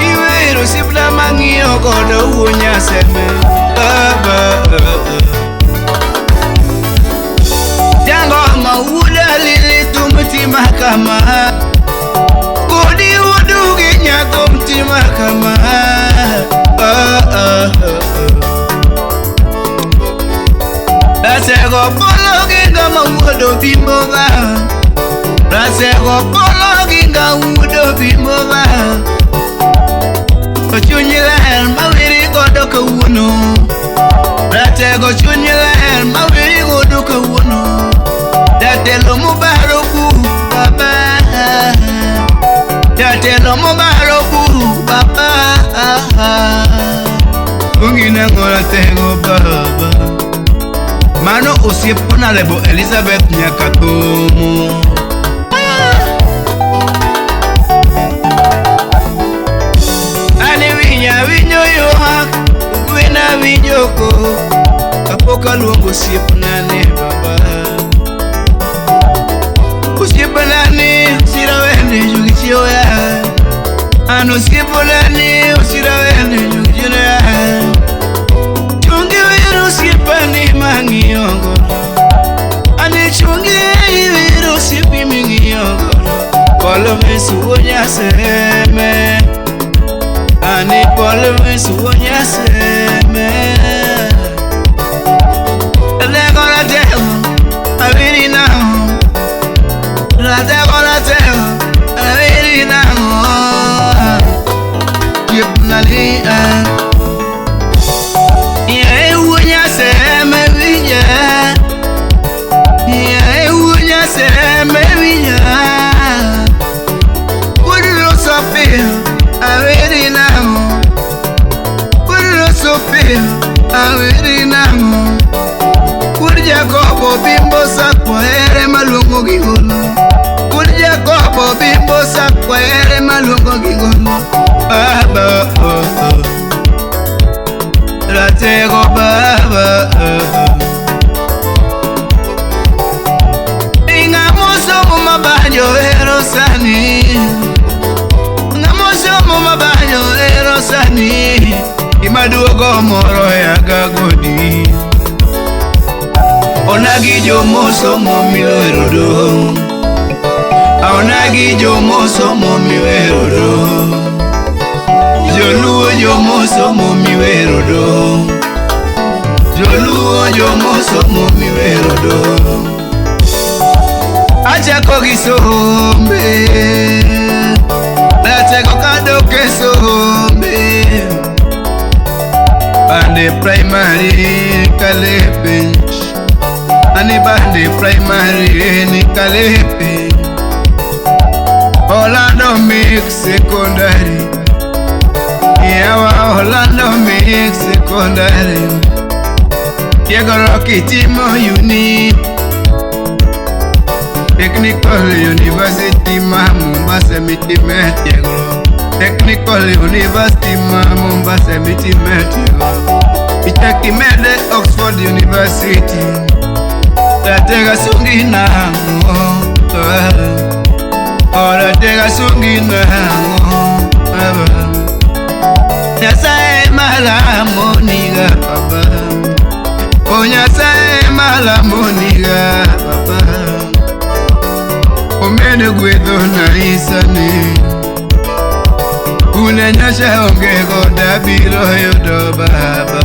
Iwero osiepna mang'iyo godo wuo Nyaseme baba. Jangoma wuoda lili thum tima kama. Kodi wuodu gi nyathum tima kama. Ah, ah, ah. Rasego polo gi ngama wuodo bimbo ga. Rasego polo gi nga wuodo bimbo ga. To chuny ler mawiri godo kawuono. Ratego chuny ler mawiri godo kawuono. Jatelo mobaro ku baba. Jatelo mobaro ku baba. Ungina ngora tego baba. Mano osiep Honorable Elizabeth Nyakathomo. Ani winya winjo ywak, gwena winjo ko, kapok aluongo osiepna ni baba. Osiepna ni osira wende jugi chiewa. An osiepna ni osira wende jugi chiewa. Chungi wero osiepani mang'iyo godo. Ani chungi wero osiepi ming'iyo godo. Polo mesu Nyaseme. Ani polo mesu Nyaseme. Ratego ratego, awiri nang'o. Ratego ratego, awiri nang'o. Osiepna ni Yae wuo Nyaseme winja. Yae wuo Nyaseme winja. Wuod Rosophia, awiri nang'o. Wuod Rosophia, awiri nang'o. Wuod Jakobo bimbo sakwa ere maluongo gi gono. Wuod Jakobo bimbo sakwa ere maluongo gi gono. Baba, oh, oh. Ratego baba, oh, oh. Ng'amo somo mabanjo ero sani. Ng'amo somo mabanjo ero sani. Imaduogo moro yaga godi. Onagi jomosomo miwero do. Onagi jomosomo miwero do. Joluo jomosomo miwero do. Joluo jomosomo miwero do. Achako gi sombe. Ratego kadok e sombe. Bande primary kalepe. Ani bande primary ni kalepe. Orlando mix secondary. Yawa Orlando mix secondary. Tiegoro kitimo uni. Technical University ma Mombasa mitime tiegoro. Technical University ma Mombasa mitime tiegoro. Ichaki mede Oxford University. Ratega sungi nang'o. Ratega sungi nang'o. Nyasaye malamo niga baba. O Nyasaye malamo niga baba. Omene gwedho na isane. Une nyasha onge goda biro yudo baba.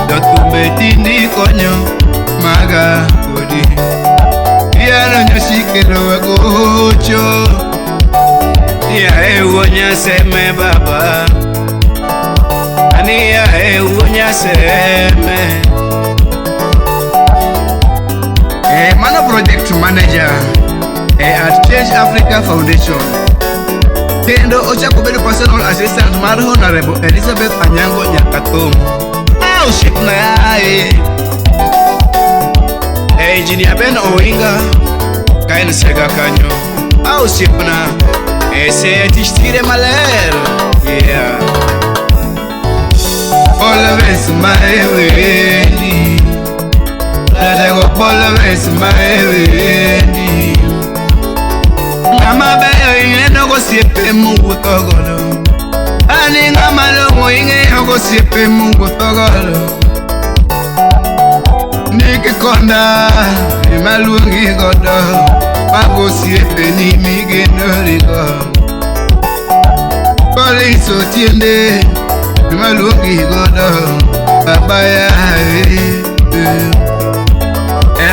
Jothumbe tindi konyo maga kodi. Piano nyoshikelo wagocho. Yae wuo Nyaseme baba. Ani yae wuo Nyaseme. Mano project manager at Change Africa Foundation. Kendo ochako bedo personal assistant mar Honorable Elizabeth Anyango Nyakathomo. Ah, osiepna yae. Engineer Ben Owinga ka en Sega kanyo. Ah, osiepna. Ese tich tire maler. Yeah. Always my way. Ratego always my way. Ng'ama beyo ineno go gosiepe muwuotho godo. Ani ng'ama long'o ing'eyo gosiepe muwuotho godo. Niki konda ema luongi godo, mago osiepeni migenorigo. Collins Otiende ema luongi godo, baba ya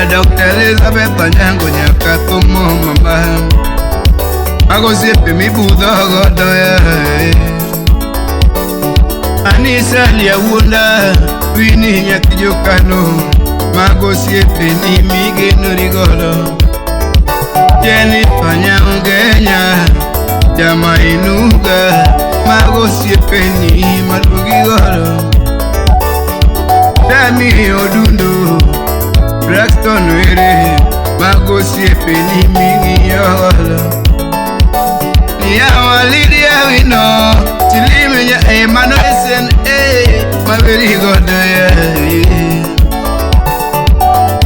Dr. Elizabeth Anyango nyaka thumo mama, mago osiepe mibudho godo ya. Anisa Liawuonda, Winnie nyathi Jokano, mago osiepeni migenori godo. Jennifer Nyaugenya, Jamainuga, mago osiepeni maluongi godo. Dami Odundo, Braxton Were, mago osiepeni ming'iyo godo. Niyawa Lydia Wino, Tilime nya mano SNA, maweri godo ya.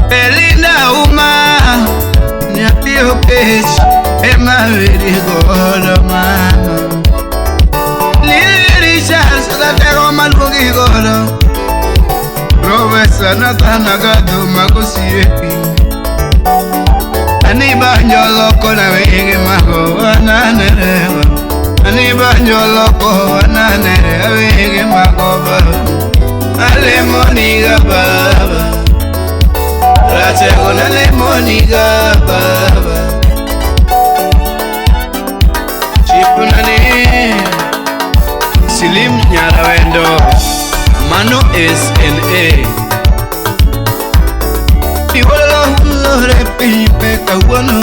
Belinda Uma, nyathi Okech, ema weri godo mama. Lily Richards, ratego maluongi godo. Professor Nathan Agado, mago osiepi. Ani banjo loko na wege mago ananere. Ani banjo loko ananere wege mago ba. Ale moniga baba. Ratego na le moniga baba. Chipunani Silim Nyarawendo Mano SNA. Iwolo hulore pipe kawuono.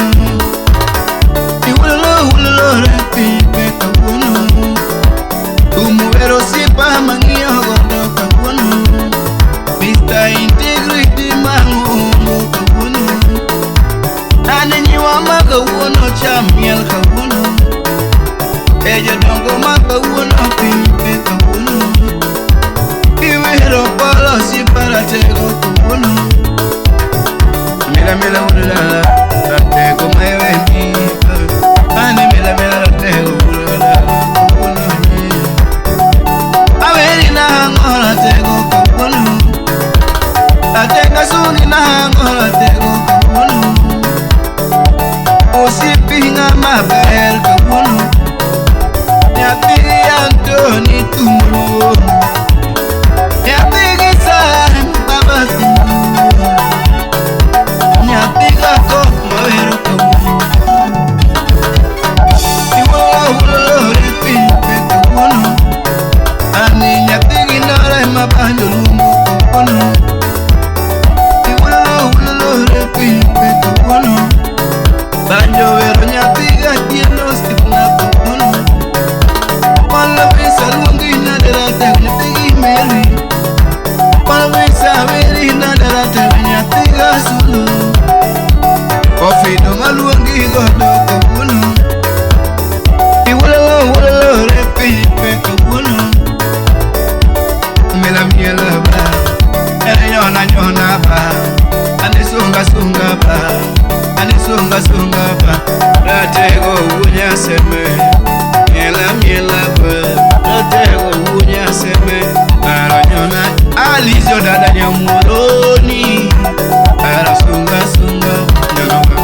Iwolo hulore pipe kawuono. Umuwero sipa mang'iyo godo kawuono. Mr. Integrity mang'ongo kawuono. An nyiwa ma kawuono cham miel kawuono. E jodongo ma kawuono pipe kawuono. Iwero polo sipa ratego kawuono. Mela mela ulala, ratego meweni. Ani mela mela ratego ulala, kawuono. Aweri nango ratego kawuono. Ratego sungi nango ratego kawuono. Osiepi ng'ama ber kawuono. Nyathi Antoni Tumro, nyathi gi Sam baba Tumro, nyathi Gakok mawero kawuono. Iwuolo hulore piny pe kawuono. Ani nyathi gi Nora ema banjo luongo kawuono. Iwuolo hulore piny pe kawuono. Banjo wero nyathi Gatieno Stephen kawuono. Pala visa luongi nade ratego nyathi gi Mary. Pala visa weri nade ratego nyathi Gasulu. Ofido maluongi godo kawuono. Iwuolo hulore piny pe kawuono. Mela miela ba, ere nyona nyona ba, ane sunga sunga ba, ane sunga sunga ba. Ratego wunya seme, miela miela ba, ratego wunya seme. Ara nyona alizio dada nyamuroni, ara sunga sunga nyona ba,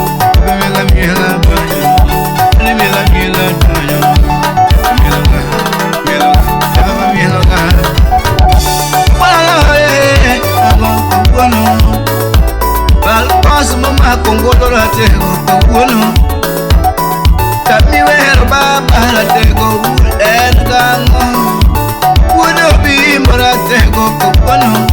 mela miela ba, ane mela miela ba nyona, mela ba, mela ba, mela ba. Balpas mama kongolo ratego kawuono. Tami wero baba ratego en gang'o. Wuod Obimbo ratego kawuono.